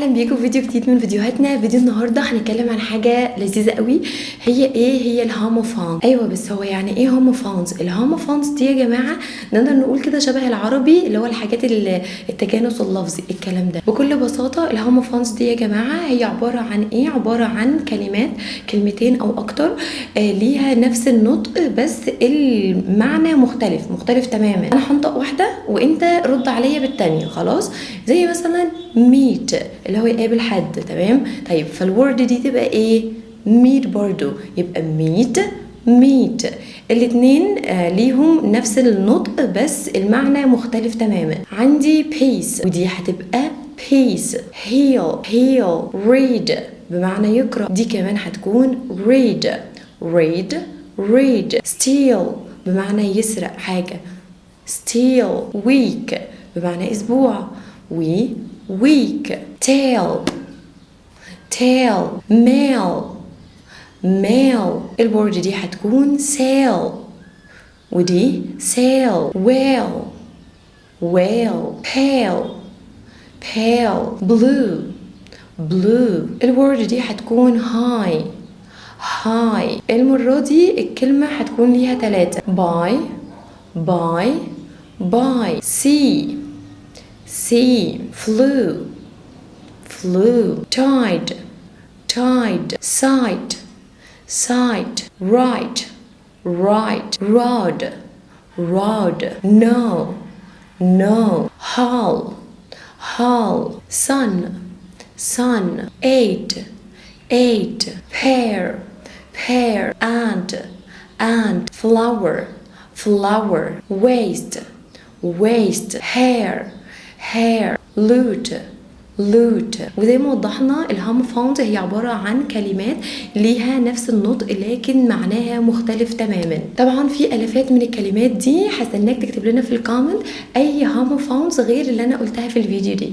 اهلا بيكم في فيديو جديد من فيديوهاتنا. فيديو النهارده هنتكلم عن حاجة لذيذة قوي. هي ايه؟ هي ال homophone. ايوه، بس هو يعني ايه homophones؟ ال homophones دي يا جماعة نقدر نقول كده شبه العربي، اللي هو الحاجات التجانس اللفظي، الكلام ده. بكل بساطة ال homophones دي يا جماعة هي عبارة عن ايه؟ عبارة عن كلمات، كلمتين او اكتر، ليها نفس النطق بس المعنى مختلف، مختلف تماما. انا هنطق واحدة وانت رد عليا بالتانية، خلاص؟ زي مثلا meet اللي هو يقابل حد، تمام؟ طيب فال word دي تبقى ايه؟ meet برضو، يبقى meet meet. الاتنين ليهم نفس النطق بس المعنى مختلف تماما. عندي peace ودي هتبقى peace. heal heal. read بمعنى يقرأ، دي كمان هتكون read read read. steal بمعنى يسرق حاجة، steal. week بمعنى أسبوع، we week. tell tell. mail mail. ال word دي هتكون sail ودي sail. whale whale. pale pale. blue blue. ال word دي هتكون high high. المرة دي الكلمة هتكون ليها 3: buy buy buy. see see. flew flew. tide tide. sight sight. right right. road road. no no. hall hall. sun sun. eight eight. pair pair. and and. flower flower. waste waste. hair hair. loot loot. وزي ما وضحنا ال homophones هي عبارة عن كلمات ليها نفس النطق لكن معناها مختلف تماما. طبعا في الافات من الكلمات دي، هستناك تكتب لنا في ال comment اي homophones غير اللي انا قلتها في الفيديو دي.